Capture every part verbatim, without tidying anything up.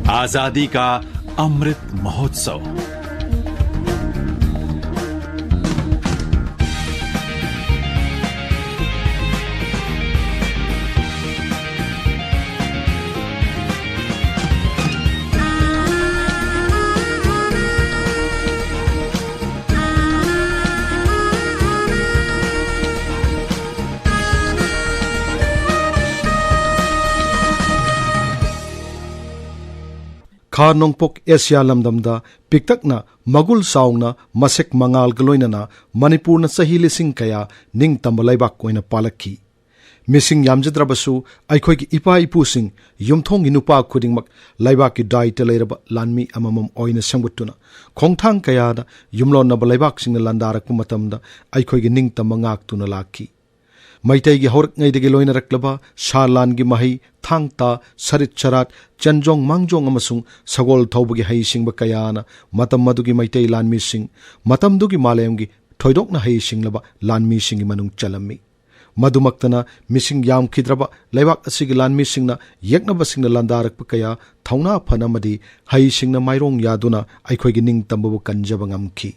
आजादी का अमृत महोत्सव। ꯈꯥ ꯅꯣꯡꯄꯣꯛ ꯑꯦꯁꯤꯌꯥ ꯂꯝꯗꯝꯗ ꯄꯤꯛꯇꯛꯅ ꯃꯒꯨꯜ ꯆꯥꯎꯅ ꯃꯁꯦꯛ ꯃꯉꯥꯜꯒ ꯂꯣꯏꯅꯅ ꯃꯅꯤꯄꯨꯔꯅ ꯆꯍꯤ ꯂꯤꯁꯤꯡ ꯀꯌꯥ ꯅꯤꯡꯇꯝꯕ ꯂꯩꯕꯥꯛ ꯑꯣꯏꯅ ꯄꯥꯜꯂꯛꯈꯤ꯫ ꯃꯤꯁꯤꯡ ꯌꯥꯝꯖꯗ꯭ꯔꯕꯁꯨ ꯑꯩꯈꯣꯏꯒꯤ ꯏꯄꯥ ꯏꯄꯨꯁꯤꯡ ꯌꯨꯝꯊꯣꯡꯒꯤ ꯅꯨꯄꯥ ꯈꯨꯗꯤꯡꯃꯛ ꯂꯩꯕꯥꯛꯀꯤ ꯗꯥꯏꯇ ꯂꯩꯔꯕ ꯂꯥꯟꯃꯤ ꯑꯃꯃꯝ ꯑꯣꯏꯅ ꯁꯦꯝꯒꯠꯇꯨꯅ ꯈꯣꯡꯊꯥꯡ ꯀꯌꯥꯗ ꯌꯨꯝꯂꯣꯟꯅꯕ ꯂꯩꯕꯥꯛꯁꯤꯡꯅ ꯂꯥꯟꯗꯥꯔꯛꯄ ꯃꯇꯝꯗ ꯑꯩꯈꯣꯏꯒꯤ ꯅꯤꯡꯇꯝꯕ ꯉꯥꯛꯇꯨꯅ ꯂꯥꯛꯈꯤ꯫ ꯃꯩꯇꯩꯒꯤ ꯍꯧꯔꯛꯉꯩꯗꯒꯤ ꯂꯣꯏꯅꯔꯛꯂꯕ ꯁꯥ ꯂꯥꯟꯒꯤ ꯃꯍꯩ, ꯊꯥꯡ ꯇꯥ, ꯁꯔꯤꯠ ꯁꯔꯥꯠ, ꯆꯦꯟꯖꯣꯡ ꯃꯥꯡꯖꯣꯡ ꯑꯃꯁꯨꯡ ꯁꯒꯣꯜ ꯊꯧꯕꯒꯤ ꯍꯩꯁꯤꯡꯕ ꯀꯌꯥꯅ ꯃꯇꯝ ꯑꯗꯨꯒꯤ ꯃꯩꯇꯩ ꯂꯥꯟꯃꯤꯁꯤꯡ ꯃꯇꯝꯗꯨꯒꯤ ꯃꯥꯂꯦꯝꯒꯤ ꯊꯣꯏꯗꯣꯛꯅ ꯍꯩꯁꯤꯡꯂꯕ ꯂꯥꯟꯃꯤꯁꯤꯡꯒꯤ ꯃꯅꯨꯡ ꯆꯜꯂꯝꯃꯤ꯫ ꯃꯗꯨꯃꯛꯇꯅ ꯃꯤꯁꯤꯡ ꯌꯥꯝꯈꯤꯗ꯭ꯔꯕ ꯂꯩꯕꯥꯛ ꯑꯁꯤꯒꯤ ꯂꯥꯟꯃꯤꯁꯤꯡꯅ ꯌꯦꯛꯅꯕꯁꯤꯡꯅ ꯂꯥꯟꯗꯥꯔꯛꯄ ꯀꯌꯥ ꯊꯧꯅꯥ ꯐꯅ ꯑꯃꯗꯤ ꯍꯩꯁꯤꯡꯅ ꯃꯥꯏꯔꯣꯡ ꯌꯥꯗꯨꯅ ꯑꯩꯈꯣꯏꯒꯤ ꯅꯤꯡꯇꯝꯕꯕꯨ ꯀꯟꯖꯕ ꯉꯝꯈꯤ꯫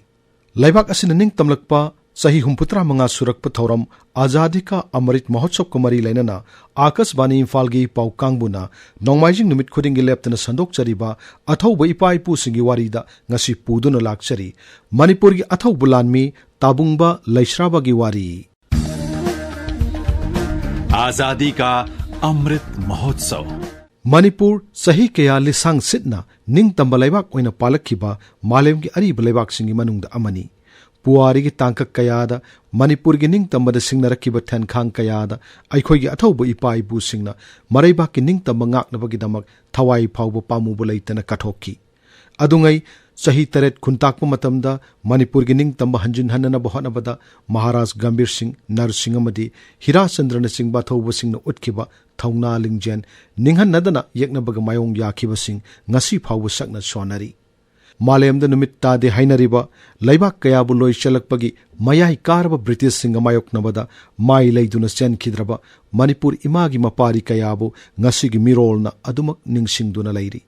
ꯂꯩꯕꯥꯛ ꯑꯁꯤꯅ ꯅꯤꯡꯇꯝꯂꯛꯄ ꯆꯍꯤ ꯍꯨꯝꯐꯨꯇꯔꯥ ꯃꯉꯥ ꯁꯨꯔꯛꯄ ꯊꯧꯔꯝ ꯑꯖꯥꯗꯤ ꯀꯥ ꯑꯃꯔꯤꯠ ꯃꯍꯣꯠꯁꯕꯀ ꯃꯔꯤ ꯂꯩꯅꯅ ꯑꯥꯀꯥꯁꯕꯥꯅꯤ ꯏꯝꯐꯥꯜꯒꯤ ꯄꯥꯎ ꯀꯥꯡꯕꯨꯅ ꯅꯣꯡꯃꯥꯏꯖꯤꯡ ꯅꯨꯃꯤꯠ ꯈꯨꯗꯤꯡꯒꯤ ꯂꯦꯞꯇꯅ ꯁꯟꯗꯣꯛꯆꯔꯤꯕ ꯑꯊꯧꯕ ꯏꯄꯥ ꯏꯄꯨꯁꯤꯡꯒꯤ ꯋꯥꯔꯤꯗ ꯉꯁꯤ ꯄꯨꯗꯨꯅ ꯂꯥꯛꯆꯔꯤ꯫ ꯃꯅꯤꯄꯨꯔꯒꯤ ꯑꯊꯧꯕ ꯂꯥꯟꯃꯤ ꯇꯥꯕꯨꯡꯕ ꯂꯩꯁ꯭ꯔꯥꯕꯒꯤ ꯋꯥꯔꯤ꯫ आजादी का अमृत महोत्सव। ꯃꯅꯤꯄꯨꯔ ꯆꯍꯤ ꯀꯌꯥ ꯂꯤꯁꯥꯡ ꯁꯤꯠꯅ ꯅꯤꯡꯇꯝꯕ ꯂꯩꯕꯥꯛ ꯑꯣꯏꯅ ꯄꯥꯜꯂꯛꯈꯤꯕ ꯃꯥꯂꯦꯝꯒꯤ ꯑꯔꯤꯕ ꯂꯩꯕꯥꯛꯁꯤꯡꯒꯤ ꯃꯅꯨꯡꯗ ꯑꯃꯅꯤ꯫ ꯄꯨꯋꯥꯔꯤꯒꯤ ꯇꯥꯡꯀꯛ ꯀꯌꯥꯗ ꯃꯅꯤꯄꯨꯔꯒꯤ ꯅꯤꯡꯇꯝꯕꯗ ꯁꯤꯡꯅꯔꯛꯈꯤꯕ ꯊꯦꯟꯈꯥꯡ ꯀꯌꯥꯗ ꯑꯩꯈꯣꯏꯒꯤ ꯑꯊꯧꯕ ꯏꯄꯥ ꯏꯄꯨꯁꯤꯡꯅ ꯃꯔꯩꯕꯥꯛꯀꯤ ꯅꯤꯡꯇꯝꯕ ꯉꯥꯛꯅꯕꯒꯤꯗꯃꯛ ꯊꯋꯥꯏ ꯐꯥꯎꯕ ꯄꯥꯝꯃꯨꯕ ꯂꯩꯇꯅ ꯀꯠꯊꯣꯛꯈꯤ꯫ ꯑꯗꯨꯉꯩ ꯆꯍꯤ ꯇꯔꯦꯠ ꯈꯨꯟꯇꯥꯛꯄ ꯃꯇꯝꯗ ꯃꯅꯤꯄꯨꯔꯒꯤ ꯅꯤꯡꯇꯝꯕ ꯍꯟꯖꯤꯟꯍꯟꯅꯅꯕ ꯍꯣꯠꯅꯕꯗ ꯃꯍꯥꯔꯥꯖ ꯒꯝꯚꯤꯔ ꯁꯤꯡ, ꯅꯔ ꯁꯤꯡ ꯑꯃꯗꯤ ꯍꯤꯔꯥ ꯆꯟꯗ꯭ꯔꯅꯆꯤꯡꯕ ꯑꯊꯧꯕꯁꯤꯡꯅ ꯎꯠꯈꯤꯕ ꯊꯧꯅꯥ ꯂꯤꯡꯖꯦꯜ ꯅꯤꯡꯍꯟꯅꯗꯅ ꯌꯦꯛꯅꯕꯒ ꯃꯥꯌꯣꯡ ꯌꯥꯈꯤꯕꯁꯤꯡ ꯉꯁꯤ ꯐꯥꯎꯕ ꯁꯛꯅ ꯁꯣꯟꯅꯔꯤ꯫ ꯃꯥꯂꯦꯝꯗ ꯅꯨꯃꯤꯠ ꯇꯥꯗꯦ ꯍꯥꯏꯅꯔꯤꯕ ꯂꯩꯕꯥꯛ ꯀꯌꯥꯕꯨ ꯂꯣꯏꯁꯤꯜꯂꯛꯄꯒꯤ ꯃꯌꯥꯏ ꯀꯥꯔꯕ ꯕ꯭ꯔꯤꯇꯤꯁꯁꯤꯡꯒ ꯃꯥꯌꯣꯛꯅꯕꯗ ꯃꯥꯏ ꯂꯩꯗꯨꯅ ꯆꯦꯟꯈꯤꯗ꯭ꯔꯕ ꯃꯅꯤꯄꯨꯔ ꯏꯃꯥꯒꯤ ꯃꯄꯥꯔꯤ ꯀꯌꯥꯕꯨ ꯉꯁꯤꯒꯤ ꯃꯤꯔꯣꯜꯅ ꯑꯗꯨꯃꯛ ꯅꯤꯡꯁꯤꯡꯗꯨꯅ ꯂꯩꯔꯤ꯫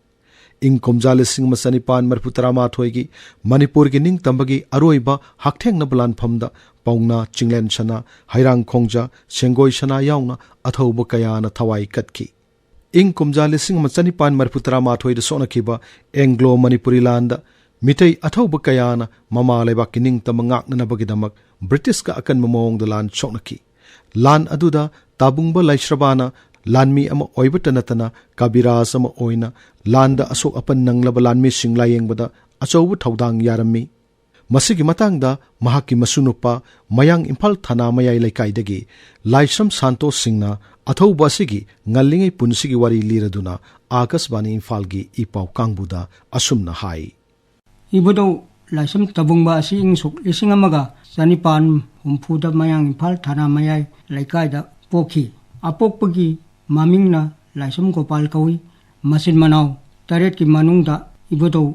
ꯏꯪ ꯀꯨꯝꯖꯥ ꯂꯤꯁꯤꯡ ꯑꯃ ꯆꯅꯤꯄꯥꯟ ꯃꯔꯤꯐꯨ ꯇꯔꯥꯃꯥꯊꯣꯏꯒꯤ ꯃꯅꯤꯄꯨꯔꯒꯤ ꯅꯤꯡꯇꯝꯕꯒꯤ ꯑꯔꯣꯏꯕ ꯍꯛꯊꯦꯡꯅꯕ ꯂꯥꯟꯐꯝꯗ ꯄꯥꯎꯅꯥ, ꯆꯤꯡꯂꯦꯟ ꯁꯅꯥ, ꯍꯩꯔꯥꯡ ꯈꯣꯡꯖꯥ, ꯁꯦꯡꯒꯣꯏ ꯁꯅꯥ ꯌꯥꯎꯅ ꯑꯊꯧꯕ ꯀꯌꯥꯅ ꯊꯋꯥꯏ ꯀꯠꯈꯤ꯫ ꯏꯪ ꯀꯨꯝꯖꯥ ꯂꯤꯁꯤꯡ ꯑꯃ ꯆꯅꯤꯄꯥꯟ ꯃꯔꯤꯐꯨ ꯇꯔꯥꯃꯥꯊꯣꯏꯗ ꯁꯣꯛꯅꯈꯤꯕ ꯑꯦꯡꯒ꯭ꯂꯣ ꯃꯅꯤꯄꯨꯔꯤ ꯂꯥꯟꯗ ꯃꯤꯇꯩ ꯑꯊꯧꯕ ꯀꯌꯥꯅ ꯃꯃꯥ ꯂꯩꯕꯥꯛꯀꯤ ꯅꯤꯡꯇꯝꯕ ꯉꯥꯛꯅꯅꯕꯒꯤꯗꯃꯛ ꯕ꯭ꯔꯤꯇꯤꯁꯀ ꯑꯀꯟꯕ ꯃꯑꯣꯡꯗ ꯂꯥꯟ ꯁꯣꯛꯅꯈꯤ꯫ ꯂꯥꯟ ꯑꯗꯨꯗ ꯇꯥꯕꯨꯡꯕ ꯂꯥꯏꯁ꯭ꯔꯕꯥꯅ ꯂꯥꯟꯃꯤ ꯑꯃ ꯑꯣꯏꯕꯇ ꯅꯠꯇꯅ ꯀꯕꯤꯔꯥꯖ ꯑꯃ ꯑꯣꯏꯅ ꯂꯥꯟꯗ ꯑꯁꯣꯛ ꯑꯄꯟ ꯅꯪꯂꯕ ꯂꯥꯟꯃꯤꯁꯤꯡ ꯂꯥꯌꯦꯡꯕꯗ ꯑꯆꯧꯕ ꯊꯧꯗꯥꯡ ꯌꯥꯔꯝꯃꯤ꯫ ꯃꯁꯤꯒꯤ ꯃꯇꯥꯡꯗ ꯃꯍꯥꯛꯀꯤ ꯃꯁꯨꯅꯨꯄꯥ ꯃꯌꯥꯡ ꯏꯝꯐꯥꯜ ꯊꯅꯥ ꯃꯌꯥꯏ ꯂꯩꯀꯥꯏꯗꯒꯤ ꯂꯥꯏꯁ꯭ꯔꯝ ꯁꯥꯟꯇꯣꯁ ꯁꯤꯡꯅ ꯑꯊꯧꯕ ꯑꯁꯤꯒꯤ ꯉꯜꯂꯤꯉꯩ ꯄꯨꯟꯁꯤꯒꯤ ꯋꯥꯔꯤ ꯂꯤꯔꯗꯨꯅ ꯑꯥꯀꯥꯁꯕꯥꯅꯤ ꯏꯝꯐꯥꯜꯒꯤ ꯏ ꯄꯥꯎ ꯀꯥꯡꯕꯨꯗ ꯑꯁꯨꯝꯅ ꯍꯥꯏ꯫ ꯏꯕꯨꯙꯧ ꯂꯥꯏꯁ꯭ꯔꯝ ꯇꯥꯕꯨꯡꯕ ꯑꯁꯤ ꯏꯪ ꯁꯣꯛ ꯂꯤꯁꯤꯡ ꯑꯃꯒ ꯆꯅꯤꯄꯥꯟ ꯍꯨꯝꯐꯨꯗ ꯃꯌꯥꯡ ꯏꯝꯐꯥꯜ ꯊꯅꯥ ꯃꯌꯥꯏ ꯂꯩꯀꯥꯏꯗ ꯄꯣꯛꯈꯤ꯫ ꯑꯄꯣꯛꯄꯒꯤ ꯃꯃꯤꯡꯅ ꯂꯥꯏꯁ꯭ꯔꯝ ꯒꯣꯄꯥꯜ ꯀꯧꯏ꯫ ꯃꯆꯤꯟ ꯃꯅꯥꯎ ꯇꯔꯦꯠꯀꯤ ꯃꯅꯨꯡꯗ ꯏꯕꯨꯙꯧ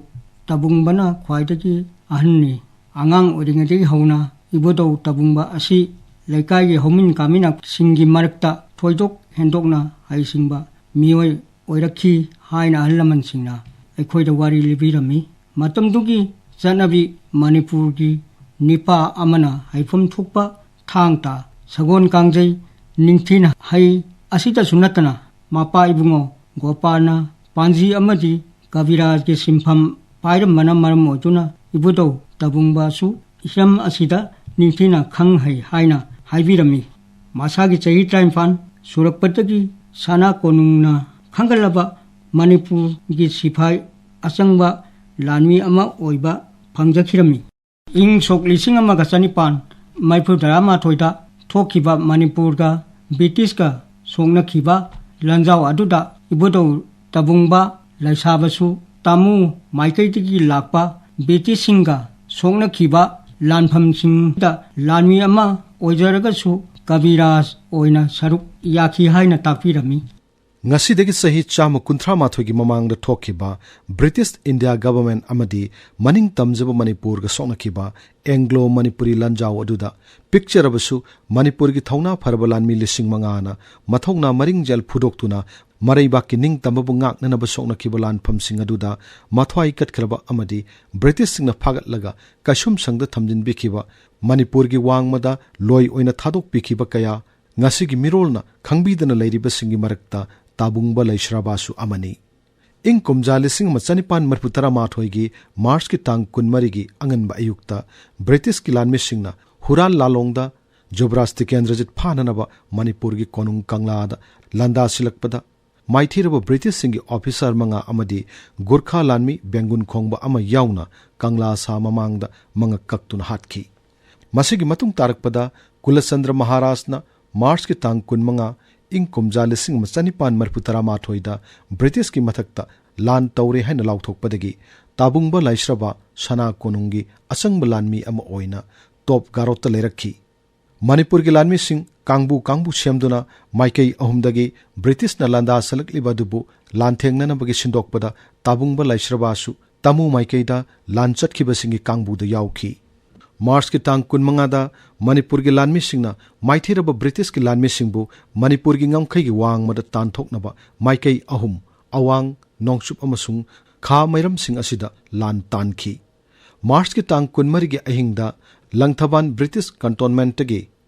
ꯇꯥꯕꯨꯡꯕꯅ ꯈ꯭ꯋꯥꯏꯗꯒꯤ ꯑꯍꯟꯅꯤ꯫ ꯑꯉꯥꯡ ꯑꯣꯏꯔꯤꯉꯩꯗꯒꯤ ꯍꯧꯅ ꯏꯕꯨꯙꯧ ꯇꯥꯕꯨꯡꯕ ꯑꯁꯤ ꯂꯩꯀꯥꯏꯒꯤ ꯍꯧꯃꯤꯟ ꯀꯥꯃꯤꯟꯅꯁꯤꯡꯒꯤ ꯃꯔꯛꯇ ꯊꯣꯏꯗꯣꯛ ꯍꯦꯟꯗꯣꯛꯅ ꯍꯩꯁꯤꯡꯕ ꯃꯤꯑꯣꯏ ꯑꯣꯏꯔꯛꯈꯤ ꯍꯥꯏꯅ ꯑꯍꯜ ꯂꯃꯟꯁꯤꯡꯅ ꯑꯩꯈꯣꯏꯗ ꯋꯥꯔꯤ ꯂꯤꯕꯤꯔꯝꯃꯤ꯫ ꯃꯇꯝꯗꯨꯒꯤ ꯆꯠꯅꯕꯤ ꯃꯅꯤꯄꯨꯔꯒꯤ ꯅꯤꯄꯥ ꯑꯃꯅ ꯍꯩꯐꯝ ꯊꯣꯛꯄ ꯊꯥꯡ ꯇꯥ, ꯁꯒꯣꯜ ꯀꯥꯡꯖꯩ, ꯅꯤꯡꯊꯤꯅ ꯍꯩ ꯑꯁꯤꯗꯁꯨ ꯅꯠꯇꯅ ꯃꯄꯥ ꯏꯕꯨꯡꯉꯣ ꯒꯣꯄꯥꯜꯅ ꯄꯥꯟꯖꯤ ꯑꯃꯗꯤ ꯀꯕꯤꯔꯥꯖꯒꯤ ꯁꯤꯟꯐꯝ ꯄꯥꯏꯔꯝꯕꯅ ꯃꯔꯝ ꯑꯣꯏꯗꯨꯅ ꯏꯕꯨꯙꯧ ꯇꯥꯕꯨꯡꯕꯁꯨ ꯍꯤꯔꯝ ꯑꯁꯤꯗ ꯅꯤꯡꯊꯤꯅ ꯈꯪ ꯍꯩ ꯍꯥꯏꯅ ꯍꯥꯏꯕꯤꯔꯝꯃꯤ꯫ ꯃꯁꯥꯒꯤ ꯆꯍꯤ ꯇꯔꯥꯅꯤꯄꯥꯟ ꯁꯨꯔꯛꯄꯗꯒꯤ ꯁꯅꯥ ꯀꯣꯅꯨꯡꯅ ꯈꯟꯒꯠꯂꯕ ꯃꯅꯤꯄꯨꯔꯒꯤ ꯁꯤꯐꯥꯏ ꯑꯆꯪꯕ ꯂꯥꯟꯃꯤ ꯑꯃ ꯑꯣꯏꯕ ꯐꯪꯖꯈꯤꯔꯝꯃꯤ꯫ ꯏꯪ ꯁꯣꯛ ꯂꯤꯁꯤꯡ ꯑꯃꯒ ꯆꯅꯤꯄꯥꯟ ꯃꯔꯤꯐꯨ ꯇꯔꯥꯃꯥꯊꯣꯏꯗ ꯊꯣꯛꯈꯤꯕ ꯃꯅꯤꯄꯨꯔꯒ ꯕ꯭ꯔꯤꯇꯤꯁꯀ ꯁꯣꯛꯅꯈꯤꯕ ꯂꯥꯟꯖꯥꯎ ꯑꯗꯨꯗ ꯏꯕꯨꯙꯧ ꯇꯥꯕꯨꯡꯕ ꯂꯥꯏꯁ꯭ꯔꯕꯁꯨ ꯇꯥꯃꯨ ꯃꯥꯏꯀꯩꯗꯒꯤ ꯂꯥꯛꯄ ꯕ꯭ꯔꯤꯇꯤꯁꯁꯤꯡꯒ ꯁꯣꯛꯅꯈꯤꯕ ꯂꯥꯟꯐꯝꯁꯤꯡꯗ ꯂꯥꯟꯃꯤ ꯑꯃ ꯑꯣꯏꯖꯔꯒꯁꯨ ꯀꯕꯤꯔꯥꯖ ꯑꯣꯏꯅ ꯁꯔꯨꯛ ꯌꯥꯈꯤ ꯍꯥꯏꯅ ꯇꯥꯛꯄꯤꯔꯝꯃꯤ꯫ ꯉꯁꯤꯗꯒꯤ ꯆꯍꯤ ꯆꯥꯝꯃ ꯀꯨꯟꯊ꯭ꯔꯥ ꯃꯥꯊꯣꯏꯒꯤ ꯃꯃꯥꯡꯗ ꯊꯣꯛꯈꯤꯕ ꯕ꯭ꯔꯤꯇꯤꯁ ꯏꯟꯗꯤꯌꯥ ꯒꯚꯔꯟꯃꯦꯟꯠ ꯑꯃꯗꯤ ꯃꯅꯤꯡ ꯇꯝꯖꯕ ꯃꯅꯤꯄꯨꯔꯒ ꯁꯣꯛꯅꯈꯤꯕ ꯑꯦꯡꯒ꯭ꯂꯣ ꯃꯅꯤꯄꯨꯔꯤ ꯂꯥꯟꯖꯥꯎ ꯑꯗꯨꯗ ꯄꯤꯛꯆꯔꯕꯁꯨ ꯃꯅꯤꯄꯨꯔꯒꯤ ꯊꯧꯅꯥ ꯐꯔꯕ ꯂꯥꯟꯃꯤ ꯂꯤꯁꯤꯡ ꯃꯉꯥꯅ ꯃꯊꯧꯅꯥ ꯃꯔꯤꯡꯖꯦꯜ ꯐꯨꯗꯣꯛꯇꯨꯅ ꯃꯔꯩꯕꯥꯛꯀꯤ ꯅꯤꯡꯇꯝꯕꯕꯨ ꯉꯥꯛꯅꯅꯕ ꯁꯣꯛꯅꯈꯤꯕ ꯂꯥꯟꯐꯝꯁꯤꯡ ꯑꯗꯨꯗ ꯃꯊ꯭ꯋꯥꯏ ꯀꯠꯈ꯭ꯔꯕ ꯑꯃꯗꯤ ꯕ꯭ꯔꯤꯇꯤꯁꯁꯤꯡꯅ ꯐꯥꯒꯠꯂꯒ ꯀꯩꯁꯨꯝꯁꯪꯗ ꯊꯝꯖꯤꯟꯕꯤꯈꯤꯕ ꯃꯅꯤꯄꯨꯔꯒꯤ ꯋꯥꯡꯃꯗ ꯂꯣꯏ ꯑꯣꯏꯅ ꯊꯥꯗꯣꯛꯄꯤꯈꯤꯕ ꯀꯌꯥ ꯉꯁꯤꯒꯤ ꯃꯤꯔꯣꯜꯅ ꯈꯪꯕꯤꯗꯅ ꯂꯩꯔꯤꯕꯁꯤꯡꯒꯤ ꯃꯔꯛꯇ ꯇꯥꯕꯨꯡꯕ ꯂꯩꯁ꯭ꯔꯥꯕꯥꯁꯨ ꯑꯃꯅꯤ꯫ ꯏꯪ ꯀꯨꯝꯖꯥ ꯂꯤꯁꯤꯡ ꯑꯃ ꯆꯅꯤꯄꯥꯟ ꯃꯔꯤꯐꯨ ꯇꯔꯥꯃꯥꯊꯣꯏꯒꯤ ꯃꯥꯔꯆꯀꯤ ꯇꯥꯡ ꯀꯨꯟꯃꯔꯤꯒꯤ ꯑꯉꯟꯕ ꯑꯌꯨꯛꯇ ꯕ꯭ꯔꯤꯇꯤꯁꯀꯤ ꯂꯥꯟꯃꯤꯁꯤꯡꯅ ꯍꯨꯔꯥꯟ ꯂꯥꯂꯣꯡꯗ ꯖꯨꯕꯔꯥꯖ ꯇꯤꯀꯦꯟꯗ꯭ꯔꯖꯤꯠ ꯐꯥꯅꯅꯕ ꯃꯅꯤꯄꯨꯔꯒꯤ ꯀꯣꯅꯨꯡ ꯀꯪꯂꯥꯗ ꯂꯥꯟꯗꯥꯁꯤꯜꯂꯛꯄꯗ, ꯃꯥꯏꯊꯤꯔꯕ ꯕ꯭ꯔꯤꯇꯤꯁꯁꯤꯡꯒꯤ ꯑꯣꯐꯤꯁꯥꯔ ꯃꯉꯥ ꯑꯃꯗꯤ ꯒꯨꯔꯈꯥ ꯂꯥꯟꯃꯤ ꯕꯦꯡꯒꯨꯟ ꯈꯣꯡꯕ ꯑꯃ ꯌꯥꯎꯅ ꯀꯪꯂꯥ ꯁꯥ ꯃꯃꯥꯡꯗ ꯃꯉꯛ ꯀꯛꯇꯨꯅ ꯍꯥꯠꯈꯤ꯫ ꯃꯁꯤꯒꯤ ꯃꯇꯨꯡ ꯇꯥꯔꯛꯄꯗ ꯀꯨꯂꯆꯟꯗ꯭ꯔ ꯃꯍꯥꯔꯥꯖꯅ ꯃꯥꯔꯆꯀꯤ ꯇꯥꯡ ꯀꯨꯟꯃꯉꯥ, ꯏꯪ ꯀꯨꯝꯖꯥ ꯂꯤꯁꯤꯡ ꯑꯃ ꯆꯅꯤꯄꯥꯟ ꯃꯔꯤꯐꯨ ꯇꯔꯥꯃꯥꯊꯣꯏꯗ ꯕ꯭ꯔꯤꯇꯤꯁꯀꯤ ꯃꯊꯛꯇ ꯂꯥꯟ ꯇꯧꯔꯦ ꯍꯥꯏꯅ ꯂꯥꯎꯊꯣꯛꯄꯗꯒꯤ ꯇꯥꯕꯨꯡꯕ ꯂꯥꯏꯁ꯭ꯔꯕ ꯁꯅꯥ ꯀꯣꯅꯨꯡꯒꯤ ꯑꯆꯪꯕ ꯂꯥꯟꯃꯤ ꯑꯃ ꯑꯣꯏꯅ ꯇꯣꯞ ꯒꯥꯔꯣꯠꯇ ꯂꯩꯔꯛꯈꯤ꯫ ꯃꯅꯤꯄꯨꯔꯒꯤ ꯂꯥꯟꯃꯤꯁꯤꯡ ꯀꯥꯡꯕꯨ ꯀꯥꯡꯕꯨ ꯁꯦꯝꯗꯨꯅ ꯃꯥꯏꯀꯩ ꯑꯍꯨꯝꯗꯒꯤ ꯕ꯭ꯔꯤꯇꯤꯁꯅ ꯂꯥꯟꯗꯥꯁꯜꯂꯛꯂꯤꯕ ꯑꯗꯨꯕꯨ ꯂꯥꯟꯊꯦꯡꯅꯅꯕꯒꯤ ꯁꯤꯟꯗꯣꯛꯄꯗ ꯇꯥꯕꯨꯡꯕ ꯂꯥꯏꯁ꯭ꯔꯕꯥꯁꯨ ꯇꯥꯃꯨ ꯃꯥꯏꯀꯩꯗ ꯂꯥꯟ ꯆꯠꯈꯤꯕꯁꯤꯡꯒꯤ ꯀꯥꯡꯕꯨꯗ ꯌꯥꯎꯈꯤ꯫ ꯃꯥꯔꯆꯀꯤ ꯇꯥꯡ ꯀꯨꯟꯃꯉꯥꯗ ꯃꯅꯤꯄꯨꯔꯒꯤ ꯂꯥꯟꯃꯤꯁꯤꯡꯅ ꯃꯥꯏꯊꯤꯔꯕ ꯕ꯭ꯔꯤꯇꯤꯁꯀꯤ ꯂꯥꯟꯃꯤꯁꯤꯡꯕꯨ ꯃꯅꯤꯄꯨꯔꯒꯤ ꯉꯝꯈꯩꯒꯤ ꯋꯥꯡꯃꯗ ꯇꯥꯟꯊꯣꯛꯅꯕ ꯃꯥꯏꯀꯩ ꯑꯍꯨꯝ, ꯑꯋꯥꯡ, ꯅꯣꯡꯆꯨꯞ ꯑꯃꯁꯨꯡ ꯈꯥ ꯃꯩꯔꯝꯁꯤꯡ ꯑꯁꯤꯗ ꯂꯥꯟ ꯇꯥꯟꯈꯤ꯫ ꯃꯥꯔꯆꯀꯤ ꯇꯥꯡ ꯀꯨꯟꯃꯔꯤꯒꯤ ꯑꯍꯤꯡꯗ ꯂꯪꯊꯕꯥꯟ ꯕ꯭ꯔꯤꯇꯤꯁ ꯀꯟꯇꯣꯟꯃꯦꯟꯠꯇꯒꯤ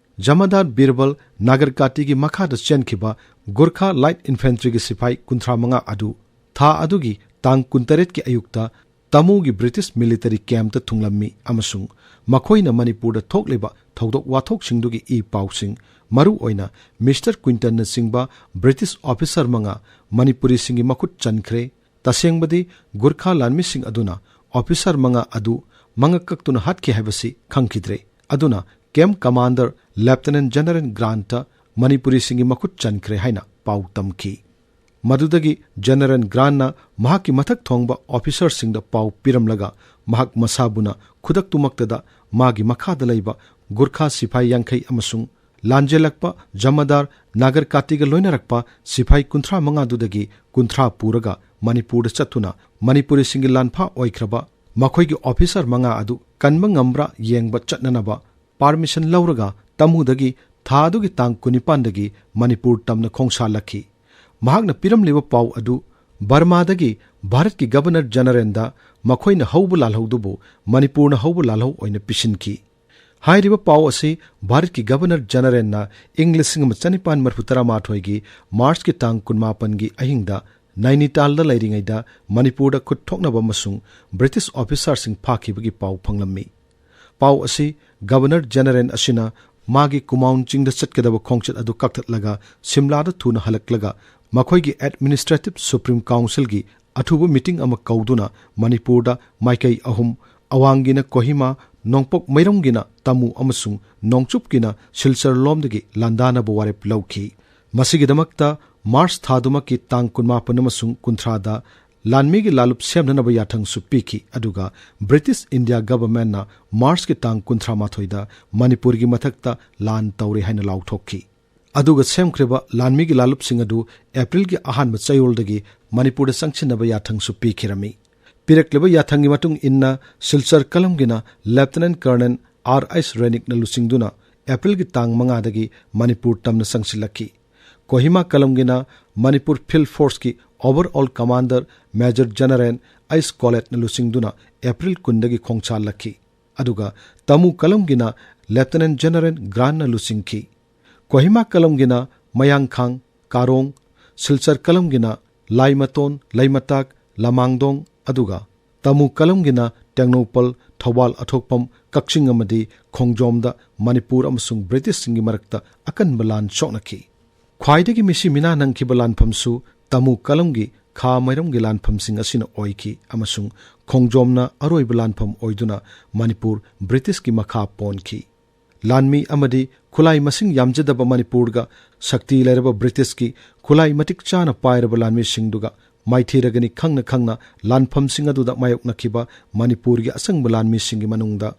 ꯖꯃꯥꯗꯥꯔ ꯕꯤꯔꯕꯜ ꯅꯥꯒꯔꯀꯥꯇꯤꯒꯤ ꯃꯈꯥꯗ ꯆꯦꯟꯈꯤꯕ ꯒꯨꯔꯈꯥ ꯂꯥꯏꯠ ꯏꯟꯐꯦꯟꯇ꯭ꯔꯤꯒꯤ ꯁꯤꯐꯥꯏ ꯀꯨꯟꯊ꯭ꯔꯥ ꯃꯉꯥ ꯑꯗꯨ ꯊꯥ ꯑꯗꯨꯒꯤ ꯇꯥꯡ ꯀꯨꯟꯇꯔꯦꯠꯀꯤ ꯑꯌꯨꯛꯇ ꯇꯥꯃꯨꯒꯤ ꯕ꯭ꯔꯤꯇꯤꯁ ꯃꯤꯂꯤꯇꯔꯤ ꯀꯦꯝꯞꯇ ꯊꯨꯡꯂꯝꯃꯤ ꯑꯃꯁꯨꯡ ꯃꯈꯣꯏꯅ ꯃꯅꯤꯄꯨꯔꯗ ꯊꯣꯛꯂꯤꯕ ꯊꯧꯗꯣꯛ ꯋꯥꯊꯣꯛꯁꯤꯡꯗꯨꯒꯤ ꯏ ꯄꯥꯎꯁꯤꯡ, ꯃꯔꯨ ꯑꯣꯏꯅ ꯃꯤꯁꯇꯔ ꯀ꯭ꯋꯤꯟꯇꯟꯅꯆꯤꯡꯕ ꯕ꯭ꯔꯤꯇꯤꯁ ꯑꯣꯐꯤꯁꯥꯔ ꯃꯉꯥ ꯃꯅꯤꯄꯨꯔꯤꯁꯤꯡꯒꯤ ꯃꯈꯨꯠ ꯆꯟꯈ꯭ꯔꯦ꯫ ꯇꯁꯦꯡꯕꯗꯤ ꯒꯨꯔꯈꯥ ꯂꯥꯟꯃꯤꯁꯤꯡ ꯑꯗꯨꯅ ꯑꯣꯐꯤꯁꯥꯔ ꯃꯉꯥ ꯑꯗꯨ ꯃꯉꯛ ꯀꯛꯇꯨꯅ ꯍꯥꯠꯈꯤ ꯍꯥꯏꯕꯁꯤ ꯈꯪꯈꯤꯗ꯭ꯔꯦ꯫ ꯑꯗꯨꯅ ꯀꯦꯝꯞ ꯀꯃꯥꯟꯗꯔ ꯂꯦꯐꯇꯤꯅꯦꯟꯠ ꯖꯦꯅꯔꯦꯜ ꯒ꯭ꯔꯥꯟꯠꯇ ꯃꯅꯤꯄꯨꯔꯤꯁꯤꯡꯒꯤ ꯃꯈꯨꯠ ꯆꯟꯈ꯭ꯔꯦ ꯍꯥꯏꯅ ꯄꯥꯎ ꯇꯝꯈꯤ꯫ ꯃꯗꯨꯗꯒꯤ ꯖꯦꯅꯔꯦꯜ ꯒ꯭ꯔꯥꯟꯠꯅ ꯃꯍꯥꯛꯀꯤ ꯃꯊꯛ ꯊꯣꯡꯕ ꯑꯣꯐꯤꯁꯥꯔꯁꯤꯡꯗ ꯄꯥꯎ ꯄꯤꯔꯝꯂꯒ ꯃꯍꯥꯛ ꯃꯁꯥꯕꯨꯅ ꯈꯨꯗꯛꯇꯨꯃꯛꯇꯗ ꯃꯥꯒꯤ ꯃꯈꯥꯗ ꯂꯩꯕ ꯒꯨꯔꯈꯥ ꯁꯤꯐꯥꯏ ꯌꯥꯡꯈꯩ ꯑꯃꯁꯨꯡ ꯂꯥꯟꯖꯦꯜꯂꯛꯄ ꯖꯃꯥꯗꯥꯔ ꯅꯥꯒꯔꯀꯥꯇꯤꯒ ꯂꯣꯏꯅꯔꯛꯄ ꯁꯤꯐꯥꯏ ꯀꯨꯟꯊ꯭ꯔꯥ ꯃꯉꯥꯗꯨꯗꯒꯤ ꯀꯨꯟꯊ꯭ꯔꯥ ꯄꯨꯔꯒ ꯃꯅꯤꯄꯨꯔꯗ ꯆꯠꯇꯨꯅ ꯃꯅꯤꯄꯨꯔꯤꯁꯤꯡꯒꯤ ꯂꯥꯟꯐꯥ ꯑꯣꯏꯈ꯭ꯔꯕ ꯃꯈꯣꯏꯒꯤ ꯑꯣꯐꯤꯁꯥꯔ ꯃꯉꯥ ꯑꯗꯨ ꯀꯟꯕ ꯉꯝꯕ꯭ꯔꯥ ꯌꯦꯡꯕ ꯆꯠꯅꯅꯕ ꯄꯥꯔꯃꯤꯁꯟ ꯂꯧꯔꯒ ꯇꯥꯃꯨꯗꯒꯤ ꯊꯥ ꯑꯗꯨꯒꯤ ꯇꯥꯡ ꯀꯨꯟꯅꯤꯄꯥꯟꯗꯒꯤ ꯃꯅꯤꯄꯨꯔ ꯇꯝꯅ ꯈꯣꯡꯁꯥꯜꯂꯛꯈꯤ꯫ ꯃꯍꯥꯛꯅ ꯄꯤꯔꯝꯂꯤꯕ ꯄꯥꯎ ꯑꯗꯨ ꯕꯔꯃꯥꯗꯒꯤ ꯚꯥꯔꯠꯀꯤ ꯒꯕꯔꯅꯔ ꯖꯦꯅꯔꯦꯜꯗ ꯃꯈꯣꯏꯅ ꯍꯧꯕ ꯂꯥꯜꯍꯧꯗꯨꯕꯨ ꯃꯅꯤꯄꯨꯔꯅ ꯍꯧꯕ ꯂꯥꯜꯍꯧ ꯑꯣꯏꯅ ꯄꯤꯁꯤꯟꯈꯤ꯫ ꯍꯥꯏꯔꯤꯕ ꯄꯥꯎ ꯑꯁꯤ ꯚꯥꯔꯠꯀꯤ ꯒꯕꯔꯅꯔ ꯖꯦꯅꯔꯦꯜꯅ ꯏꯪ ꯂꯤꯁꯤꯡ ꯑꯃ ꯆꯅꯤꯄꯥꯟ ꯃꯔꯤꯐꯨ ꯇꯔꯥꯃꯥꯊꯣꯏꯒꯤ ꯃꯥꯔꯆꯀꯤ ꯇꯥꯡ ꯀꯨꯟꯃꯥꯄꯟꯒꯤ ꯑꯍꯤꯡꯗ ꯅꯥꯏꯅꯤꯇꯥꯜꯗ ꯂꯩꯔꯤꯉꯩꯗ ꯃꯅꯤꯄꯨꯔꯗ ꯈꯨꯠ ꯊꯣꯛꯅꯕ ꯑꯃꯁꯨꯡ ꯕ꯭ꯔꯤꯇꯤꯁ ꯑꯣꯐꯤꯁꯥꯔꯁꯤꯡ ꯐꯥꯈꯤꯕꯒꯤ ꯄꯥꯎ ꯐꯪꯂꯝꯃꯤ꯫ ꯄꯥꯎ ꯑꯁꯤ ꯒꯕꯔꯅꯔ ꯖꯦꯅꯔꯦꯜ ꯑꯁꯤꯅ ꯃꯥꯒꯤ ꯀꯨꯃꯥꯎꯟ ꯆꯤꯡꯗ ꯆꯠꯀꯗꯕ ꯈꯣꯡꯆꯠ ꯑꯗꯨ ꯀꯛꯊꯠꯂꯒ ꯁꯤꯝꯂꯥꯗ ꯊꯨꯅ ꯍꯜꯂꯛꯂꯒ ꯃꯈꯣꯏꯒꯤ ꯑꯦꯗꯃꯤꯅꯤꯁꯇ꯭ꯔꯦꯇꯤꯚ ꯁꯨꯄ꯭ꯔꯤꯝ ꯀꯥꯎꯟꯁꯤꯜꯒꯤ ꯑꯊꯨꯕ ꯃꯤꯇꯤꯡ ꯑꯃ ꯀꯧꯗꯨꯅ ꯃꯅꯤꯄꯨꯔꯗ ꯃꯥꯏꯀꯩ ꯑꯍꯨꯝ, ꯑꯋꯥꯡꯒꯤꯅ ꯀꯣꯍꯤꯃꯥ, ꯅꯣꯡꯄꯣꯛ ꯃꯩꯔꯣꯡꯒꯤꯅ ꯇꯥꯃꯨ ꯑꯃꯁꯨꯡ ꯅꯣꯡꯆꯨꯞꯀꯤꯅ ꯁꯤꯜꯆꯔ ꯂꯣꯝꯗꯒꯤ ꯂꯥꯟꯗꯥꯅꯕ ꯋꯥꯔꯦꯞ ꯂꯧꯈꯤ꯫ ꯃꯁꯤꯒꯤꯗꯃꯛꯇ ꯃꯥꯔꯆ ꯊꯥꯗꯨꯃꯛꯀꯤ ꯇꯥꯡ ꯀꯨꯟꯃꯥꯄꯟ ꯑꯃꯁꯨꯡ ꯀꯨꯟꯊ꯭ꯔꯥꯗ ꯂꯥꯟꯃꯤꯒꯤ ꯂꯥꯂꯨꯞ ꯁꯦꯝꯅꯅꯕ ꯌꯥꯊꯪꯁꯨ ꯄꯤꯈꯤ, ꯑꯗꯨꯒ ꯕ꯭ꯔꯤꯇꯤꯁ ꯏꯟꯗꯤꯌꯥ ꯒꯕꯔꯃꯦꯟꯅ ꯃꯥꯔꯆꯀꯤ ꯇꯥꯡ ꯀꯨꯟꯊ꯭ꯔꯥ ꯃꯥꯊꯣꯏꯗ ꯃꯅꯤꯄꯨꯔꯒꯤ ꯃꯊꯛꯇ ꯂꯥꯟ ꯇꯧꯔꯦ ꯍꯥꯏꯅ ꯂꯥꯎꯊꯣꯛꯈꯤ꯫ ꯑꯗꯨꯒ ꯁꯦꯝꯈ꯭ꯔꯤꯕ ꯂꯥꯟꯃꯤꯒꯤ ꯂꯥꯂꯨꯞꯁꯤꯡ ꯑꯗꯨ ꯑꯦꯄ꯭ꯔꯤꯜꯒꯤ ꯑꯍꯥꯟꯕ ꯆꯌꯣꯜꯗꯒꯤ ꯃꯅꯤꯄꯨꯔꯗ ꯆꯪꯁꯤꯟꯅꯕ ꯌꯥꯊꯪꯁꯨ ꯄꯤꯈꯤꯔꯝꯃꯤ꯫ ꯄꯤꯔꯛꯂꯤꯕ ꯌꯥꯊꯪꯒꯤ ꯃꯇꯨꯡ ꯏꯟꯅ ꯁꯤꯜꯆꯔ ꯀꯂꯝꯒꯤꯅ ꯂꯦꯐꯇꯤꯅꯦꯟꯠ ꯀꯔꯅꯦꯜ ꯑꯥꯔ ꯑꯩꯆ ꯔꯦꯅꯤꯛꯅ ꯂꯨꯆꯤꯡꯗꯨꯅ ꯑꯦꯄ꯭ꯔꯤꯜꯒꯤ ꯇꯥꯡ ꯃꯉꯥꯗꯒꯤ ꯃꯅꯤꯄꯨꯔ ꯇꯝꯅ ꯆꯪꯁꯤꯜꯂꯛꯈꯤ꯫ ꯀꯣꯍꯤꯃꯥ ꯀꯂꯝꯒꯤꯅ ꯃꯅꯤꯄꯨꯔ ꯐꯤꯜꯗ ꯐꯣꯔꯁꯀꯤ overall commander major general H ꯀꯣꯂꯦꯠꯅ ꯂꯨꯆꯤꯡꯗꯨꯅ ꯑꯦꯄ꯭ꯔꯤꯜ ꯀꯨꯟꯗꯒꯤ ꯈꯣꯡꯁꯥꯜꯂꯛꯈꯤ꯫ ꯑꯗꯨꯒ ꯇꯥꯃꯨ ꯀꯂꯝꯒꯤꯅ ꯂꯦꯐꯇꯤꯅꯦꯟꯠ ꯖꯦꯅꯔꯦꯜ ꯒ꯭ꯔꯥꯟꯠꯅ ꯂꯨꯆꯤꯡꯈꯤ꯫ ꯀꯣꯍꯤꯃꯥ ꯀꯂꯝꯒꯤꯅ ꯃꯌꯥꯡꯈꯥꯡ, ꯀꯥꯔꯣꯡ, ꯁꯤꯜꯆꯔ ꯀꯂꯝꯒꯤꯅ ꯂꯥꯏꯃꯇꯣꯟ, ꯂꯩꯃꯇꯥꯛ, ꯂꯃꯥꯡꯗꯣꯡ, ꯑꯗꯨꯒ ꯇꯥꯃꯨ ꯀꯂꯝꯒꯤꯅ ꯇꯦꯡꯅꯧꯄꯜ, ꯊꯧꯕꯥꯜ ꯑꯊꯣꯛꯄꯝ, ꯀꯛꯆꯤꯡ ꯑꯃꯗꯤ ꯈꯣꯡꯖꯣꯝꯗ ꯃꯅꯤꯄꯨꯔ ꯑꯃꯁꯨꯡ ꯕ꯭ꯔꯤꯇꯤꯁꯁꯤꯡꯒꯤ ꯃꯔꯛꯇ ꯑꯀꯟꯕ ꯂꯥꯟ ꯁꯣꯛꯅꯈꯤ꯫ ꯈ꯭ꯋꯥꯏꯗꯒꯤ ꯃꯤꯁꯤ ꯃꯤꯅꯥ ꯅꯪꯈꯤꯕ ꯂꯥꯟꯐꯝꯁꯨ ꯇꯥꯃꯨ ꯀꯂꯝꯒꯤ ꯈꯥ ꯃꯩꯔꯝꯒꯤ ꯂꯥꯟꯐꯝꯁꯤꯡ ꯑꯁꯤꯅ ꯑꯣꯏꯈꯤ ꯑꯃꯁꯨꯡ ꯈꯣꯡꯖꯣꯝꯅ ꯑꯔꯣꯏꯕ ꯂꯥꯟꯐꯝ ꯑꯣꯏꯗꯨꯅ ꯃꯅꯤꯄꯨꯔ ꯕ꯭ꯔꯤꯇꯤꯁꯀꯤ ꯃꯈꯥ ꯄꯣꯟꯈꯤ꯫ ꯂꯥꯟꯃꯤ ꯑꯃꯗꯤ ꯈꯨꯠꯂꯥꯏ ꯃꯁꯤꯡ ꯌꯥꯝꯖꯗꯕ ꯃꯅꯤꯄꯨꯔꯒ ꯁꯛꯇꯤ ꯂꯩꯔꯕ ꯕ꯭ꯔꯤꯇꯤꯁꯀꯤ ꯈꯨꯠꯂꯥꯏ ꯃꯇꯤꯛ ꯆꯥꯅ ꯄꯥꯏꯔꯕ ꯂꯥꯟꯃꯤꯁꯤꯡꯗꯨꯒ ꯃꯥꯏꯊꯤꯔꯒꯅꯤ ꯈꯪꯅ ꯈꯪꯅ ꯂꯥꯟꯐꯝꯁꯤꯡ ꯑꯗꯨꯗ ꯃꯥꯌꯣꯛꯅꯈꯤꯕ ꯃꯅꯤꯄꯨꯔꯒꯤ ꯑꯁꯪꯕ ꯂꯥꯟꯃꯤꯁꯤꯡꯒꯤ ꯃꯅꯨꯡꯗ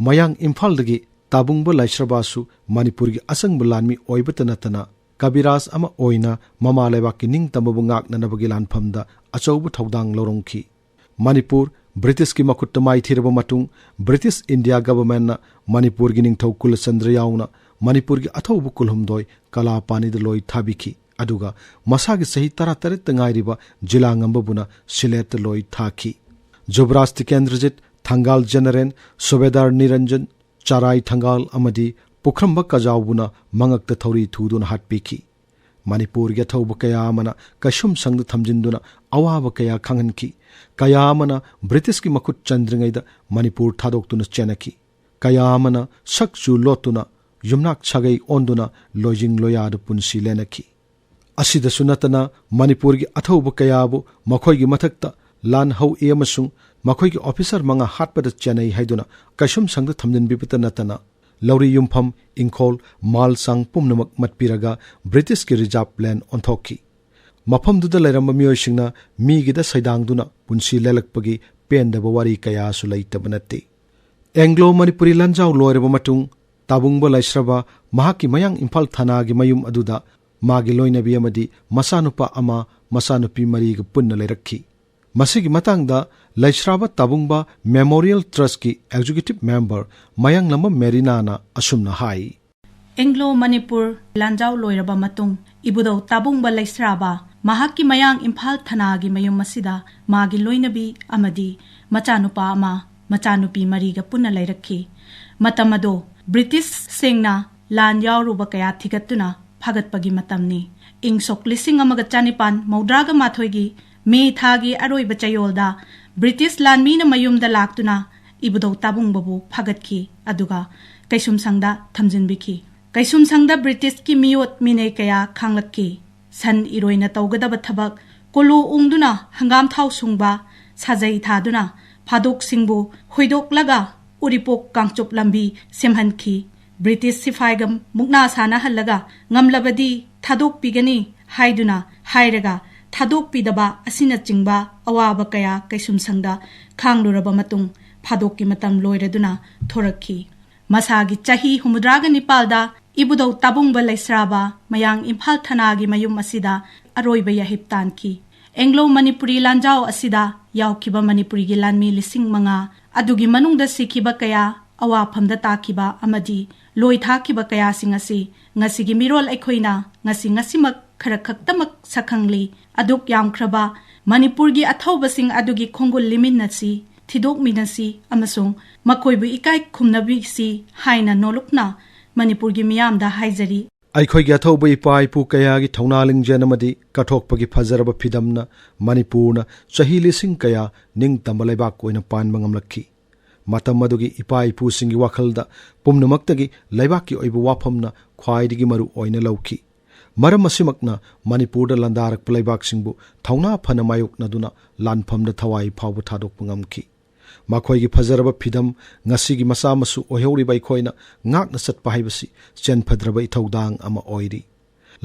ꯃꯌꯥꯡ ꯏꯝꯐꯥꯜꯗꯒꯤ ꯇꯥꯕꯨꯡꯕ ꯂꯥꯏꯁ꯭ꯔꯕꯥꯁꯨ ꯃꯅꯤꯄꯨꯔꯒꯤ ꯑꯁꯪꯕ ꯂꯥꯟꯃꯤ ꯑꯣꯏꯕꯇ ꯅꯠꯇꯅ ꯀꯕꯤꯔꯥꯖ ꯑꯃ ꯑꯣꯏꯅ ꯃꯃꯥ ꯂꯩꯕꯥꯛꯀꯤ ꯅꯤꯡꯇꯝꯕꯕꯨ ꯉꯥꯛꯅꯅꯕꯒꯤ ꯂꯥꯟꯐꯝꯗ ꯑꯆꯧꯕ ꯊꯧꯗꯥꯡ ꯂꯧꯔꯝꯈꯤ꯫ ꯃꯅꯤꯄꯨꯔ ꯕ꯭ꯔꯤꯇꯤꯁꯀꯤ ꯃꯈꯨꯠꯇ ꯃꯥꯏꯊꯤꯔꯕ ꯃꯇꯨꯡ, ꯕ꯭ꯔꯤꯇꯤꯁ ꯏꯟꯗꯤꯌꯥ ꯒꯕꯔꯃꯦꯟꯅ ꯃꯅꯤꯄꯨꯔꯒꯤ ꯅꯤꯡꯊꯧ ꯀꯨꯂꯆꯟꯗ꯭ꯔ ꯌꯥꯎꯅ ꯃꯅꯤꯄꯨꯔꯒꯤ ꯑꯊꯧꯕ ꯀꯨꯟꯍꯨꯝꯗꯣꯏ ꯀꯂꯥꯄꯥꯅꯤꯗ ꯂꯣꯏ ꯊꯥꯕꯤꯈꯤ꯫ ꯑꯗꯨꯒ ꯃꯁꯥꯒꯤ ꯆꯍꯤ ꯇꯔꯥꯇꯔꯦꯠꯇ ꯉꯥꯏꯔꯤꯕ ꯖꯤꯂꯥ ꯉꯝꯕꯕꯨꯅ ꯁꯤꯂꯦꯠꯇ ꯂꯣꯏ ꯊꯥꯈꯤ꯫ ꯖꯨꯕꯔꯥꯖ ꯇꯤꯀꯦꯟꯗ꯭ꯔꯖꯤꯠ, ꯊꯪꯒꯥꯜ ꯖꯦꯅꯔꯦꯜ ꯁꯨꯕꯦꯗꯥꯔ ꯅꯤꯔꯟꯖꯟ, ꯆꯔꯥꯏ ꯊꯪꯒꯥꯜ ꯑꯃꯗꯤ ꯄꯨꯈ꯭ꯔꯝꯕ ꯀꯖꯥꯎꯕꯨꯅ ꯃꯉꯛꯇ ꯊꯧꯔꯤ ꯊꯨꯗꯨꯅ ꯍꯥꯠꯄꯤꯈꯤ꯫ ꯃꯅꯤꯄꯨꯔꯒꯤ ꯑꯊꯧꯕ ꯀꯌꯥ ꯑꯃꯅ ꯀꯩꯁꯨꯝꯁꯪꯗ ꯊꯝꯖꯤꯟꯗꯨꯅ ꯑꯋꯥꯕ ꯀꯌꯥ ꯈꯪꯍꯟꯈꯤ꯫ ꯀꯌꯥ ꯑꯃꯅ ꯕ꯭ꯔꯤꯇꯤꯁꯀꯤ ꯃꯈꯨꯠ ꯆꯟꯗ꯭ꯔꯤꯉꯩꯗ ꯃꯅꯤꯄꯨꯔ ꯊꯥꯗꯣꯛꯇꯨꯅ ꯆꯦꯟꯅꯈꯤ꯫ ꯀꯌꯥ ꯑꯃꯅ ꯁꯛꯆꯨ ꯂꯣꯠꯇꯨꯅ ꯌꯨꯝꯅꯥꯛ ꯁꯥꯒꯩ ꯑꯣꯟꯗꯨꯅ ꯂꯣꯏꯖꯤꯡ ꯂꯣꯌꯥꯗ ꯄꯨꯟꯁꯤ ꯂꯦꯟꯅꯈꯤ꯫ ꯑꯁꯤꯗꯁꯨ ꯅꯠꯇꯅ ꯃꯅꯤꯄꯨꯔꯒꯤ ꯑꯊꯧꯕ ꯀꯌꯥꯕꯨ ꯃꯈꯣꯏꯒꯤ ꯃꯊꯛꯇ ꯂꯥꯟ ꯍꯧꯏ ꯑꯃꯁꯨꯡ ꯃꯈꯣꯏꯒꯤ ꯑꯣꯐꯤꯁꯔ ꯃꯉꯥ ꯍꯥꯠꯄꯗ ꯆꯦꯟꯅꯩ ꯍꯥꯏꯗꯨꯅ ꯀꯩꯁꯨꯝꯁꯪꯗ ꯊꯝꯖꯤꯟꯕꯤꯕꯇ ꯅꯠꯇꯅ ꯂꯧꯔꯤ ꯌꯨꯝꯐꯝ, ꯏꯪꯈꯣꯜ, ꯃꯥꯜ ꯆꯥꯡ ꯄꯨꯝꯅꯃꯛ ꯃꯠꯄꯤꯔꯒ ꯕ꯭ꯔꯤꯇꯤꯁꯀꯤ ꯔꯤꯖꯥꯔꯚ ꯂꯦꯟ ꯑꯣꯟꯊꯣꯛꯈꯤ꯫ ꯃꯐꯝꯗꯨꯗ ꯂꯩꯔꯝꯕ ꯃꯤꯑꯣꯏꯁꯤꯡꯅ ꯃꯤꯒꯤꯗ ꯁꯩꯗꯥꯡꯗꯨꯅ ꯄꯨꯟꯁꯤ ꯂꯦꯜꯂꯛꯄꯒꯤ ꯄꯦꯟꯗꯕ ꯋꯥꯔꯤ ꯀꯌꯥꯁꯨ ꯂꯩꯇꯕ ꯅꯠꯇꯦ꯫ ꯑꯦꯡꯒ꯭ꯂꯣ ꯃꯅꯤꯄꯨꯔꯤ ꯂꯥꯟꯖꯥꯎ ꯂꯣꯏꯔꯕ ꯃꯇꯨꯡ ꯇꯥꯕꯨꯡꯕ ꯂꯩꯁ꯭ꯔꯕ ꯃꯍꯥꯛꯀꯤ ꯃꯌꯥꯡ ꯏꯝꯐꯥꯜ ꯊꯅꯥꯒꯤ ꯃꯌꯨꯝ ꯑꯗꯨꯗ ꯃꯥꯒꯤ ꯂꯣꯏꯅꯕꯤ ꯑꯃꯗꯤ ꯃꯆꯥꯅꯨꯄꯥ ꯑꯃ, ꯃꯆꯥꯅꯨꯄꯤ ꯃꯔꯤꯒ ꯄꯨꯟꯅ ꯂꯩꯔꯛꯈꯤ꯫ ꯃꯁꯤꯒꯤ ꯃꯇꯥꯡꯗ ꯂꯩꯁ꯭ꯔꯥꯕ ꯇꯥꯕꯨꯡꯕ ꯃꯦꯃꯣꯔꯤꯌꯦꯜ ꯇ꯭ꯔꯁꯀꯤ ꯑꯦꯛꯖꯤꯀ꯭ꯌꯨꯇꯤꯚ ꯃꯦꯝꯕꯔ ꯃꯌꯥꯡꯂꯝꯕꯝ ꯃꯦꯔꯤꯅꯥꯅ ꯑꯁꯨꯝꯅ ꯍꯥꯏ꯫ ꯑꯦꯡꯒ꯭ꯂꯣ ꯃꯅꯤꯄꯨꯔ ꯂꯥꯟꯖꯥꯎ ꯂꯣꯏꯔꯕ ꯃꯇꯨꯡ ꯏꯕꯨꯙꯧ ꯇꯥꯕꯨꯡꯕ ꯂꯩꯁ꯭ꯔꯥꯕ ꯃꯍꯥꯛꯀꯤ ꯃꯌꯥꯡ ꯏꯝꯐꯥꯜ ꯊꯅꯥꯒꯤ ꯃꯌꯨꯝ ꯑꯁꯤꯗ ꯃꯥꯒꯤ ꯂꯣꯏꯅꯕꯤ ꯑꯃꯗꯤ ꯃꯆꯥꯅꯨꯄꯥ ꯑꯃ, ꯃꯆꯥꯅꯨꯄꯤ ꯃꯔꯤꯒ ꯄꯨꯟꯅ ꯂꯩꯔꯛꯈꯤ꯫ ꯃꯇꯝ ꯑꯗꯣ ꯕ꯭ꯔꯤꯇꯤꯁꯁꯤꯡꯅ ꯂꯥꯟ ꯌꯥꯎꯔꯨꯕ ꯀꯌꯥ ꯊꯤꯒꯠꯇꯨꯅ ꯐꯥꯒꯠꯄꯒꯤ ꯃꯇꯝꯅꯤ꯫ ꯏꯪ ꯁꯣꯛ ꯂꯤꯁꯤꯡ ꯑꯃꯒ ꯆꯅꯤꯄꯥꯟ ꯃꯧꯗ꯭ꯔꯥꯒ ꯃꯥꯊꯣꯏꯒꯤ ꯃꯦ ꯊꯥꯒꯤ ꯑꯔꯣꯏꯕ ꯆꯌꯣꯜꯗ ꯕ꯭ꯔꯤꯇꯤꯁ ꯂꯥꯟꯃꯤꯅ ꯃꯌꯨꯝꯗ ꯂꯥꯛꯇꯨꯅ ꯏꯕꯨꯙꯧ ꯇꯥꯕꯨꯡꯕꯕꯨ ꯐꯥꯒꯠꯈꯤ꯫ ꯑꯗꯨꯒ ꯀꯩꯁꯨꯝꯁꯪꯗ ꯊꯝꯖꯤꯟꯕꯤꯈꯤ꯫ ꯀꯩꯁꯨꯝꯁꯪꯗ ꯕ꯭ꯔꯤꯇꯤꯁꯀꯤ ꯃꯤꯑꯣꯠ ꯃꯤꯅꯩ ꯀꯌꯥ ꯈꯥꯡꯂꯛꯈꯤ꯫ ꯁꯟ ꯏꯔꯣꯏꯅ ꯇꯧꯒꯗꯕ ꯊꯕꯛ, ꯀꯣꯂꯨ ꯎꯪꯗꯨꯅ ꯍꯪꯒꯥꯝ ꯊꯥꯎ ꯁꯨꯡꯕ, ꯁꯥꯖꯩ ꯊꯥꯗꯨꯅ ꯐꯥꯗꯣꯛꯁꯤꯡꯕꯨ ꯍꯣꯏꯗꯣꯛꯂꯒ ꯎꯔꯤꯄꯣꯛ ꯀꯥꯡꯆꯨꯞ ꯂꯝꯕꯤ ꯁꯦꯝꯍꯟꯈꯤ꯫ ꯕ꯭ꯔꯤꯇꯤꯁ ꯁꯤꯐꯥꯏꯒ ꯃꯨꯛꯅꯥ ꯁꯥꯟꯅꯍꯜꯂꯒ ꯉꯝꯂꯕꯗꯤ ꯊꯥꯗꯣꯛꯄꯤꯒꯅꯤ ꯍꯥꯏꯗꯨꯅ ꯍꯥꯏꯔꯒ ꯊꯥꯗꯣꯛꯄꯤꯗꯕ ꯑꯁꯤꯅꯆꯤꯡꯕ ꯑꯋꯥꯕ ꯀꯌꯥ ꯀꯩꯁꯨꯝꯁꯪꯗ ꯈꯥꯡꯂꯨꯔꯕ ꯃꯇꯨꯡ ꯐꯥꯗꯣꯛꯀꯤ ꯃꯇꯝ ꯂꯣꯏꯔꯗꯨꯅ ꯊꯣꯔꯛꯈꯤ꯫ ꯃꯁꯥꯒꯤ ꯆꯍꯤ ꯍꯨꯝꯐꯨꯇꯔꯥꯒ ꯅꯤꯄꯥꯜꯗ ꯏꯕꯨꯙꯧ ꯇꯥꯕꯨꯡꯕ ꯂꯩꯁ꯭ꯔꯥꯕ ꯃꯌꯥꯡ ꯏꯝꯐꯥꯜ ꯊꯅꯥꯒꯤ ꯃꯌꯨꯝ ꯑꯁꯤꯗ ꯑꯔꯣꯏꯕ ꯌꯥꯍꯤꯞ ꯇꯥꯟꯈꯤ꯫ ꯑꯦꯡꯒ꯭ꯂꯣ ꯃꯅꯤꯄꯨꯔꯤ ꯂꯥꯟꯖꯥꯎ ꯑꯁꯤꯗ ꯌꯥꯎꯈꯤꯕ ꯃꯅꯤꯄꯨꯔꯤꯒꯤ ꯂꯥꯟꯃꯤ ꯂꯤꯁꯤꯡ ꯃꯉꯥ, ꯑꯗꯨꯒꯤ ꯃꯅꯨꯡꯗ ꯁꯤꯈꯤꯕ ꯀꯌꯥ, ꯑꯋꯥꯐꯝꯗ ꯇꯥꯈꯤꯕ ꯑꯃꯗꯤ ꯂꯣꯏ ꯊꯥꯈꯤꯕ ꯀꯌꯥꯁꯤꯡ ꯑꯁꯤ ꯉꯁꯤꯒꯤ ꯃꯤꯔꯣꯜ ꯑꯩꯈꯣꯏꯅ ꯉꯁꯤ ꯉꯁꯤꯃꯛ ꯈꯔ ꯈꯛꯇꯃꯛ ꯁꯛꯈꯪꯂꯤ꯫ ꯑꯗꯨꯛ ꯌꯥꯝꯈ꯭ꯔꯕ ꯃꯅꯤꯄꯨꯔꯒꯤ ꯑꯊꯧꯕꯁꯤꯡ ꯑꯗꯨꯒꯤ ꯈꯣꯡꯒꯨꯜ ꯂꯤꯃꯤꯟꯅꯁꯤ, ꯊꯤꯗꯣꯛꯃꯤꯟꯅꯁꯤ ꯑꯃꯁꯨꯡ ꯃꯈꯣꯏꯕꯨ ꯏꯀꯥꯏ ꯈꯨꯝꯅꯕꯤꯁꯤ ꯍꯥꯏꯅ ꯅꯣꯂꯨꯛꯅ ꯃꯅꯤꯄꯨꯔꯒꯤ ꯃꯤꯌꯥꯝꯗ ꯍꯥꯏꯖꯔꯤ꯫ ꯑꯩꯈꯣꯏꯒꯤ ꯑꯊꯧꯕ ꯏꯄꯥ ꯏꯄꯨ ꯀꯌꯥꯒꯤ ꯊꯧꯅꯥ ꯂꯤꯡꯖꯦꯜ ꯑꯃꯗꯤ ꯀꯠꯊꯣꯛꯄꯒꯤ ꯐꯖꯔꯕ ꯐꯤꯗꯝꯅ ꯃꯅꯤꯄꯨꯔꯅ ꯆꯍꯤ ꯂꯤꯁꯤꯡ ꯀꯌꯥ ꯅꯤꯡꯇꯝꯕ ꯂꯩꯕꯥꯛ ꯑꯣꯏꯅ ꯄꯥꯟꯕ ꯉꯝꯂꯛꯈꯤ꯫ ꯃꯇꯝ ꯑꯗꯨꯒꯤ ꯏꯄꯥ ꯏꯄꯨꯁꯤꯡꯒꯤ ꯋꯥꯈꯜꯗ ꯄꯨꯝꯅꯃꯛꯇꯒꯤ ꯂꯩꯕꯥꯛꯀꯤ ꯑꯣꯏꯕ ꯋꯥꯐꯝꯅ ꯈ꯭ꯋꯥꯏꯗꯒꯤ ꯃꯔꯨ ꯑꯣꯏꯅ ꯂꯧꯈꯤ꯫ ꯃꯔꯝ ꯑꯁꯤꯃꯛꯅ ꯃꯅꯤꯄꯨꯔꯗ ꯂꯥꯟꯗꯥꯔꯛꯄ ꯂꯩꯕꯥꯛꯁꯤꯡꯕꯨ ꯊꯧꯅꯥ ꯐꯅ ꯃꯥꯌꯣꯛꯅꯗꯨꯅ ꯂꯥꯟꯐꯝꯗ ꯊꯋꯥꯏ ꯐꯥꯎꯕ ꯊꯥꯗꯣꯛꯄ ꯉꯝꯈꯤ꯫ ꯃꯈꯣꯏꯒꯤ ꯐꯖꯔꯕ ꯐꯤꯗꯝ ꯉꯁꯤꯒꯤ ꯃꯆꯥ ꯃꯁꯨ ꯑꯣꯏꯍꯧꯔꯤꯕ ꯑꯩꯈꯣꯏꯅ ꯉꯥꯛꯅ ꯆꯠꯄ ꯍꯥꯏꯕꯁꯤ ꯆꯦꯟꯐꯗ꯭ꯔꯕ ꯏꯊꯧꯗꯥꯡ ꯑꯃ ꯑꯣꯏꯔꯤ꯫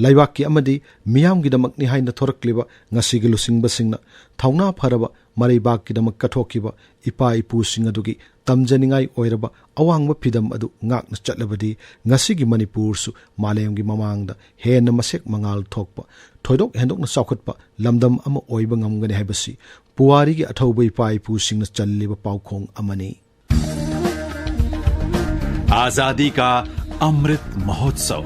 ꯂꯩꯕꯥꯛꯀꯤ ꯑꯃꯗꯤ ꯃꯤꯌꯥꯝꯒꯤꯗꯃꯛꯅꯤ ꯍꯥꯏꯅ ꯊꯣꯔꯛꯂꯤꯕ ꯉꯁꯤꯒꯤ ꯂꯨꯆꯤꯡꯕꯁꯤꯡꯅ ꯊꯧꯅꯥ ꯐꯔꯕ ꯃꯔꯩꯕꯥꯛꯀꯤꯗꯃꯛ ꯀꯠꯊꯣꯛꯈꯤꯕ ꯏꯄꯥ ꯏꯄꯨꯁꯤꯡ ꯑꯗꯨꯒꯤ ꯇꯝꯖꯅꯤꯡꯉꯥꯏ ꯑꯣꯏꯔꯕ ꯑꯋꯥꯡꯕ ꯐꯤꯗꯝ ꯑꯗꯨ ꯉꯥꯛꯅ ꯆꯠꯂꯕꯗꯤ ꯉꯁꯤꯒꯤ ꯃꯅꯤꯄꯨꯔꯁꯨ ꯃꯥꯂꯦꯝꯒꯤ ꯃꯃꯥꯡꯗ ꯍꯦꯟꯅ ꯃꯁꯦꯛ ꯃꯉꯥꯜ ꯊꯣꯛꯄ, ꯊꯣꯏꯗꯣꯛ ꯍꯦꯟꯗꯣꯛꯅ ꯆꯥꯎꯈꯠꯄ ꯂꯝꯗꯝ ꯑꯃ ꯑꯣꯏꯕ ꯉꯝꯒꯅꯤ ꯍꯥꯏꯕꯁꯤ ꯄꯨꯋꯥꯔꯤꯒꯤ ꯑꯊꯧꯕ ꯏꯄꯥ ꯏꯄꯨꯁꯤꯡꯅ ꯆꯜꯂꯤꯕ ꯄꯥꯎꯈꯣꯡ ꯑꯃꯅꯤ꯫ आजादी का अमृत महोत्सव।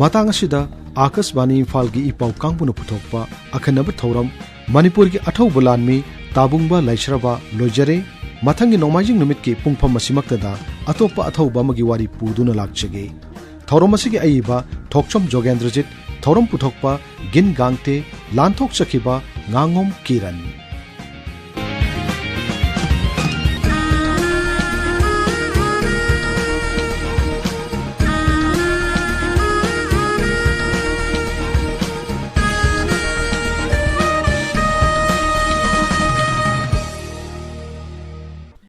ꯃꯇꯥꯡ ꯑꯁꯤꯗ ꯑꯥꯀꯥꯁꯕꯥꯅꯤ ꯏꯝꯐꯥꯜꯒꯤ ꯏ ꯄꯥꯎ ꯀꯥꯡꯕꯨꯅ ꯄꯨꯊꯣꯛꯄ ꯑꯈꯟꯅꯕ ꯊꯧꯔꯝ ꯃꯅꯤꯄꯨꯔꯒꯤ ꯑꯊꯧꯕ ꯂꯥꯟꯃꯤ ꯇꯥꯕꯨꯡꯕ ꯂꯥꯏꯁ꯭ꯔꯕ ꯂꯣꯏꯖꯔꯦ꯫ ꯃꯊꯪꯒꯤ ꯅꯣꯡꯃꯥꯏꯖꯤꯡ ꯅꯨꯃꯤꯠꯀꯤ ꯄꯨꯡꯐꯝ ꯑꯁꯤꯃꯛꯇꯗ ꯑꯇꯣꯞꯄ ꯑꯊꯧꯕ ꯑꯃꯒꯤ ꯋꯥꯔꯤ ꯄꯨꯗꯨꯅ ꯂꯥꯛꯆꯒꯦ꯫ ꯊꯧꯔꯝ ꯑꯁꯤꯒꯤ ꯑꯏꯕ ꯊꯣꯛꯆꯣꯝ ꯖꯣꯒꯦꯟꯗ꯭ꯔꯖꯤꯠ, ꯊꯧꯔꯝ ꯄꯨꯊꯣꯛꯄ ꯒꯤꯟ ꯒꯥꯡꯇꯦ, ꯂꯥꯟꯊꯣꯛꯆꯈꯤꯕ ꯉꯥꯉꯣꯝ ꯀꯤꯔꯟ꯫